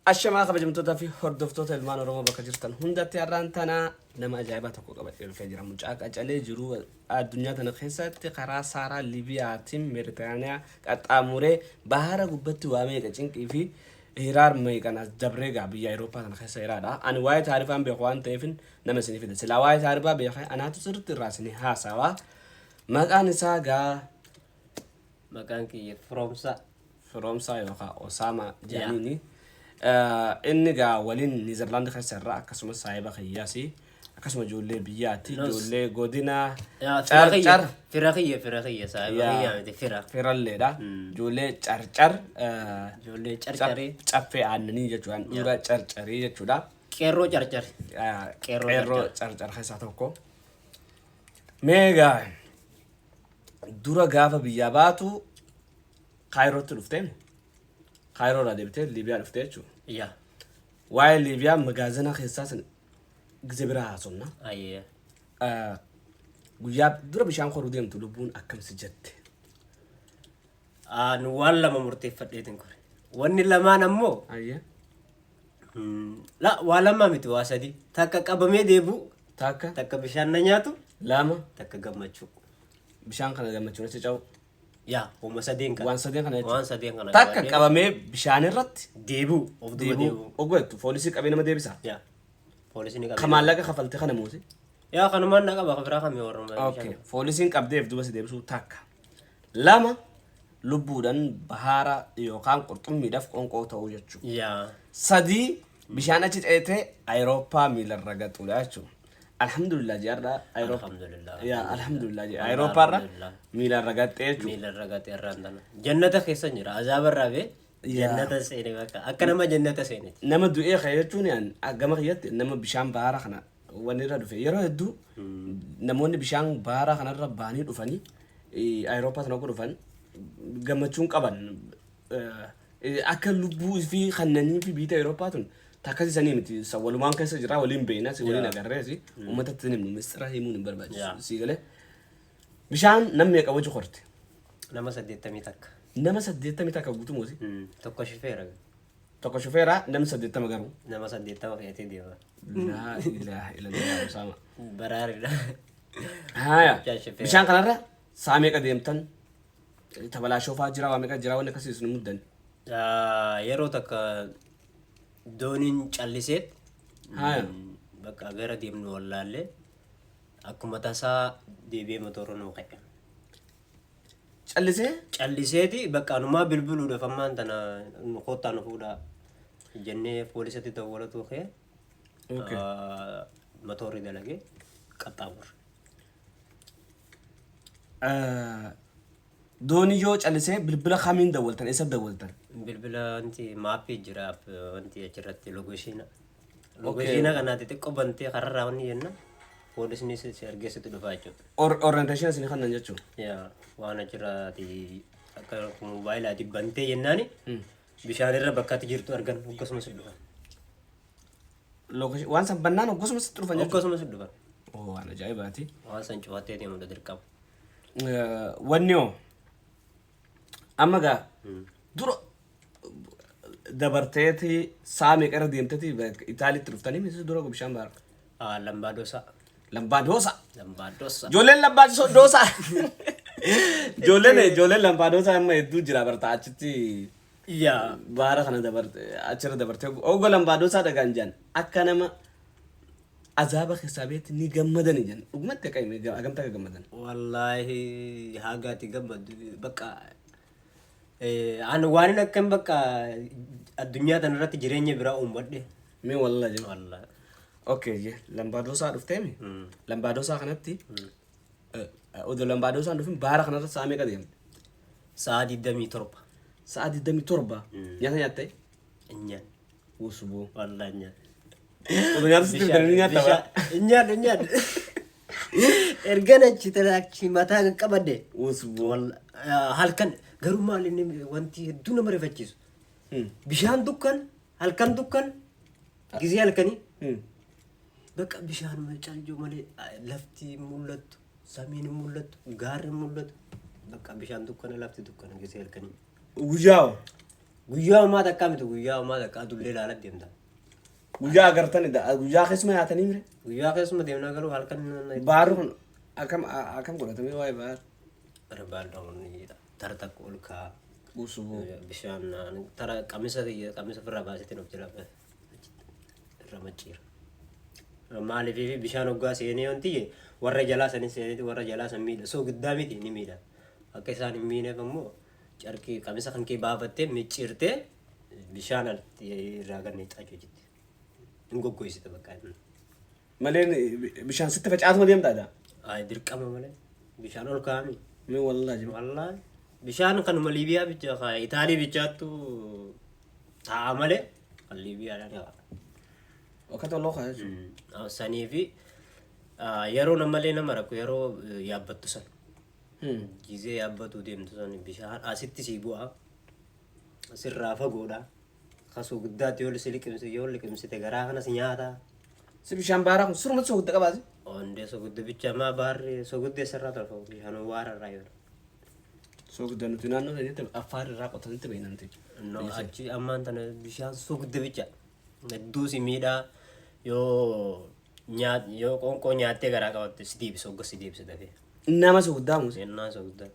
Ashamaa, kabajamtootaa fi hordoftoota ilmaan Oromoo bakka jirtan hundatti, har'aan tana nama ajaa'ibaa tokko qabadhee dhufee jira. Mucaa qacalee jiru addunyaa tana keessatti karaa Saaraa Liibiyaatiin Meeditiraaniyaa qaxxaamuree bahara gubbatti waa meeqa cinqii fi hiraar meeqan as dabree gaa biyya Awurooppaa tana keessa hiraadha. Ani waa'ee taarifaan beeku waan ta'eef nama isinii fida. Silaa waa'ee taarifaa beekee anaatu sirriitti irraa isinii haasawaa. Maqaan isaa gaa Maqaan kiyya Firoomsaa. Firoomsaa yookaan Osaamaa jedhaniini. Inni gaa waliin Niizerlaand keessa irraa, akkasumas saahiba kiyyaasi, akkasuma ijoollee biyyaati, ijoollee godina Yaa, fira kiyya. Carcar. Fira kiyya, fira kiyya, saahiba Yaa. kiyya miti, fira. Firalleedha. Ijoollee Carcar Ijoollee Carcarii. Caffee aannanii jechuudha. Dura Carcarii jechuudha. Qeerroo Carcari. Qeerroo Qeerroo. Carcar keessaa tokko. Mee gaa dura gaafa biyyaa baatu Kaayirootti dhuftee, Kaayiroo irraa deebitee Liibiyaa dhuftee jechuudha. Yaa. Waa'ee Liibiyaa magaazina keessaa san gise biraa haasofna. Ayyee. Guyyaa dura bishaan koruu deemtu lubbuun akkam si jette? Nu waan lama murteeffadheetiin kore. Wanni lamaan ammoo Ayyee. La, waa lama miti, waa sadi. Takka qabamee deebi'u, Takka. takka bishaan na nyaatu, Lama. takka gammachuu. Bishaan kana gammachuun achi ca'u. Yaa, homa sadeen kana. Waan sadeen kana jechuudha. Waan sadeen kana. Takka qabadhee qabamee bishaan irratti deebi'u, of duuba deebi'u. Deebi'u. Ogweettu poolisii qabee nama deebisa. Yaa. Poolisii ni Ka qabee. maallaqa kafalte kana muute. Yaa, kanumaan na qaba, kan biraa kamii warra. Okay. Poolisiin qabdeef duuba si deebisuu takka. Lama, lubbuudhaan bahaara yookaan qurxummiidhaaf qonqoo ta'uu jechuudha. Yaa. Sadii, bishaan achi ceetee Ayirooppaa miilarra gaxuudha jechuudha. Alhamdulillah ji'arra Ayirooppaa. Alhamdulillah. Yaa, alhamdulillah ji'a Wallah, Ayirooppaa alhamdulillah. miilarra gaxxee jechuudha. Miila irra gatee irraan tana. Jannata keessa jira. Azaaba irraa bee. Yaa. Jannata seene, bakka. Akka nama jannata seeneti. Nama du'ee ka'e jechuun yaan gama kiyyatti nama bishaan bahara kana wanni irra dhufe. Yeroo hedduu namoonni bishaan bahara kanarra ba'anii dhufanii Ayirooppaa sana akka dhufan gammachuun qaban akka lubbuu fi kannanii fi biyya Ayirooppaa tun takkasii sanii miti. Walumaan keessa jira, waliin beekna, si waliin agarreesi, uummatatti hin himnu, mistira himuun hin barbaachisu. Sii galee bishaan namni meeqa wajji korte? Nama 81. Nama 81 guutuu mooti? Tokko shifeera. Tokko shufeeraa, namni 80 garuu. Nama 80 fe'atee deema. Laa ilaaha illallah, Usaama. Baraaridha. Haya. Bishaan shifeera. Bishaan kanarra saa meeqa deemtan? Tabalaashoo fa'aa jira, waa meeqa jira, wanni akkasii isin muddan? Yeroo takka dooniin calliseet Haya. Bakka gara deemnu wallaallee, akkuma tasaa deebi'ee motorri nuu ka'e. Callisee? Calliseeti bakka anumaa bilbiluudhaaf ammaan tana nu kottaa nu fuudhaa jennee poolisatti dawwalatu ka'e. Motorri dalagee qaxxaamurre. Doonii yoo callisee bilbila kamiin dawwaltan? Eessa dawwaltan? Bilbila wanti maappii jira, wanti achirratti location. Location kanaati xiqqoo bantee kararraa wanni jenna, poolisni si argeessitu dhufaa jechuudha. Orientation isin kannan jechuudha. Yaa, waan achirraati akka moobaayilaati bantee jennaani bishaan irra bakka ati jirtu argan, akkasumas si dhufan. Location waan san bannaan akkasumas sitti dhufan jechuudha. Akkasumas si dhufan. Oh, waan ajaa'ibaati. Waan san cufattee deemudha dirqama. Wanni hoo amma gaa dura dabarteeti saa meeqa irra deemteeti Itaaliitti dhuftanii miti dura bishaan baara? Lambaadosa. Lambaadosa. Lambaadosa. Ijoolleen Lambaadosa. Ijoolleen Lambaadosa amma hedduu jira barta achitti baara kana dabarte, achirra dabartee ogga Lambaadosaa dhagaan jiran akka nama azaaba keessaa beetti ni gammadani jiran, dhugumatti akka hagamta akka gammadan. Wallaahi haga ati gammaddu bakka ani waan hin akkan bakka addunyaa tana irratti jireenya biraa uummadhe. Mee wallaahi jedhu. Wallaahi. Okay, je Lambaadosaa dhufteemi. Lambaadosaa kanatti odoo Lambaadosaan dhufin baara kanarra sa'a meeqa deemte? Sa'a 27. Sa'a 27 nyaata nyaatte? Nyaan. Usboo. Wallaahi nyaan. Odoo nyaata sitti fidanii nyaatta bara. Nyaan, nyaan. Ergan achi tana achi mataa qaqqabadhe. Usboo. Halkan garuu maal inni wanti hedduu nama rifachiisu. Bishaan dukkan, halkan dukkan, gizee halkanii bakka bishaan caljoo malee lafti hin mul'attu, samiin hin mul'attu, gaarri hin mul'atu. Bakka bishaan dukkana, lafti dukkana gizee halkanii. Guyyaa hoo? Guyyaa homaa takkaa miti, guyyaa homaa takka adullee ilaala deemta. Guyyaa agartani guyyaa keessuma nyaatanii mire. Guyyaa keessuma deemnaa garuu halkan. Baarri kun akkam akkam godhatamee waa'ee baar? Barbaadamuun tara takka ol ka'a. Usubuu. Bishaan tara qamisa kiyya qamisa ofirraa baasetiin of jala irra macciira. Maaliif bishaan hoggaa seenee wanti warra jalaa sanis seeneeti warra jalaa san miidha. Soo guddaa miti ni miidha. Akka isaan hin miineef ammoo carqii qamisa kan kee baafattee micciirtee bishaan irraa gad naqxaa jechuudha. Hin goggoysite bakka. Malee bishaan sitti facaatuma deemtaa dha. Ay, dirqama malee bishaan ol kaa'ami. Mee wallaahi jima. Wallaahi bishaan kanuma Liibiyaa bicha ka Itaalii bichaattu taa'a malee kan Liibiyaadhaan yaa. Akka toloo kaa jechuudha. Sanii fi yeroo namallee nama rakku yeroo yaabbattu san. Gizee yaabbatu deemtu san bishaan asitti sii bu'a. Sirraa fagoodha. Kasuu guddaatti yoo si liqimse yoo liqimsite garaa kanas nyaata. Si bishaan baaraa kun surumatti soogidda qabaasi. Ondee sogudda bicha maa baarri sogudda sirraa tolfamu bishaan waara irraa yoo. Soogidda nuti naannoo sanitti Affaar irraa qotanitti beekna nuti. No, achi ammaan tana bishaan sogudda bicha hedduu si miidhaa, yoo nyaat yoo qoonqoo nyaattee garaa qabatte si deebisa, hogga si deebisa dafee. Nama soogiddaa muuse. Seenaa sogudda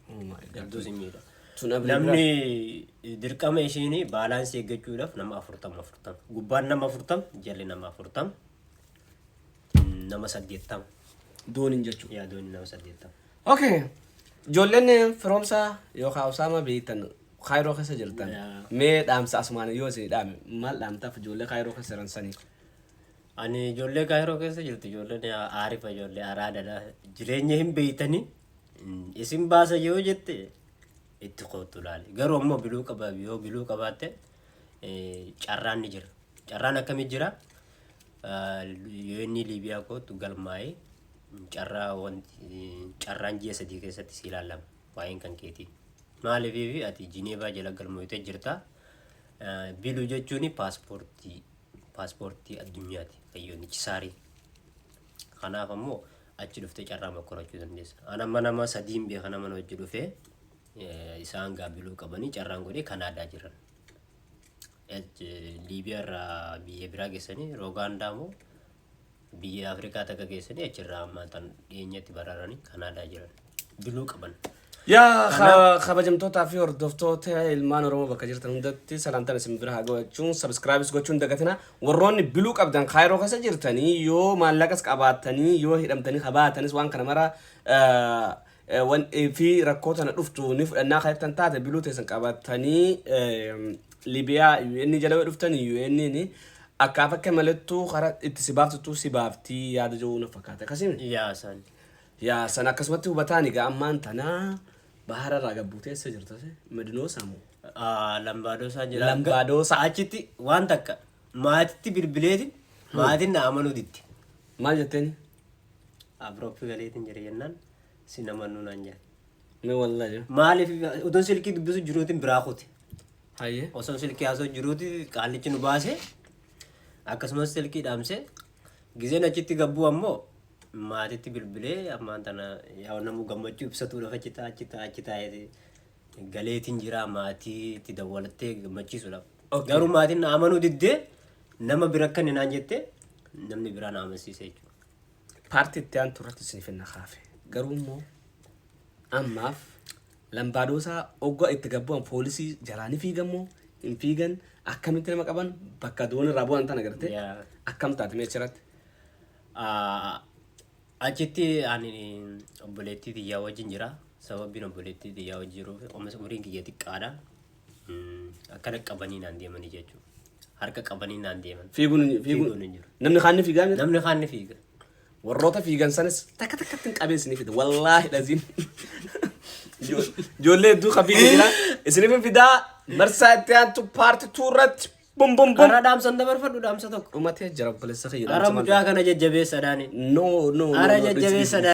Oh my God. hedduu si miidha. Sun abrii. Namni dirqama ishiin balance eeggachuudhaaf nama 40 40, gubbaan nama 40, jalli nama 40, nama 80. Dooniin jechuudha. Yaa, dooniin nama 80. Okay. Ijoolleen firoomsaa yookaan Osaamaa beektan Kaayiroo keessa jirtan. Yaa. Mee dhaamsa asumaan yoo isin dhaame maal dhaamtaaf ijoollee Kaayiroo keessa jiran sanii? Ani ijoollee Kaayiroo keessa jirtu, ijoolleen aarifa, ijoollee araadadha. Jireenya hin beeytanii isin baasa yoo jette itti kootu laali. Garuu ammoo blue qaba, yoo blue qabaatte carraan ni jira. Carraan akkamii jira? Yoo inni Liibiyaa kootu galmaa'ee carraa wanti carraan ji'a 3 keessatti si ilaalama waa'een kan keetii. Maaliif ati Jineevaa jala galmootee jirta. Blue jechuun paaspoortii addunyaati kayyoonichi saarii. Kanaaf ammoo achi dhuftee carraa mokkorachuu dandeessa. Ani amma nama sadiin beeka, nama hojii dhufee isaan gaa blue qabanii carraan godhee Kanaadaa jiran. Liibiyaa irraa biyya biraa geessanii, Roogaandaa moo biyya Afrikaa takka geessanii, achirraa ammaa tan dhiyeenyatti bararanii Kanaadaa jiran. Blue qaban. Yaa kabajamtootaa fi hordoftoota ilmaan Oromoo bakka jirtan hundatti salaamtaan isin bira haa gochuun, subscribe gochuun dagatina. Warroonni blue qabdan Kaayiroo keessa jirtanii, yoo maallaqas qabaattanii, yoo hidhamtanii qabaatanis, waan kana mara fi rakkoo tana dhuftu ni fudhannaa kaayattan taate, blue teessan qabatanii Libiyaa UN jala yoo dhuftan UN ni akkaaf akka malettuu karaa itti si baaftutu si baaftii yaada jiru na fakkaata. Akkasii? Yaa isaan. Yaa, san akkasumatti hubataan egaa ammaan tanaa bahara irraa gabbuutee eessa jirta? Madinoosaa moo? Lambaadoosaa jira. Lambaadoosaa. Achitti waan takka maatitti bilbileetiin maatiin na amanuu didde. Maal jetteen? Abrooppii galeetiin jira jennaan si amanuu naan jedhan. Mee wallaahi. Maaliif otoon silkii dubbisu jiruutiin biraa kute. Hayyee. Osoo silkii haasoo jiruuti qaallichi nu baase, akkasumas silkii dhaamse. Gizeen achitti gabbuu ammoo maatitti bilbilee ammaan tana yaa namuu gammachuu ibsatuudhaaf achi taa achi taa achi taa'ee galeetiin jira maatiitti dawwalattee gammachiisuudhaaf. Garuu maatiin na amanuu diddee, nama bira akka inni naan jette namni biraa na amansiise jechuudha. Part itti aantu irratti isiniif hin kaafe. Garuu immoo ammaaf Lambaadoosaa oggaa itti gabbu'an poolisii jalaa ni fiigan moo hin fiigan? Akkamitti nama qaban bakka doon irraa bu'an tana gartee? Yaa. Akkam taate mee achirratti? Achitti ani obboleettii xiyyaa wajjin jira. Sababiin obboleettii xiyyaa wajjin jiruuf ammas umriin kiyya xiqqaadha. Akkana qabanii naan deemanii jechuudha. Harka qabanii naan deeman. Fiiguun fiiguun Fiiguun hin jiru. Namni kaan ni fiigaa miti? Namni kaan ni fiiga. Warroota fiigan sanis takka takkatti hin qabee isinii fida. Wallaahi dhaziin. Ijoollee hedduu kan fiigan jira. Isiniif hin fidaa, marsaa itti aantu part 2 irratti bum bum bum. Karaa dhaamsan dabarfadhu, dhaamsa tokko. Dhumatee jira, obboleessa kiyya. Ara mucaa kana jajjabeessadhaani. No, no, no. Ara no, jajjabeessadhaan.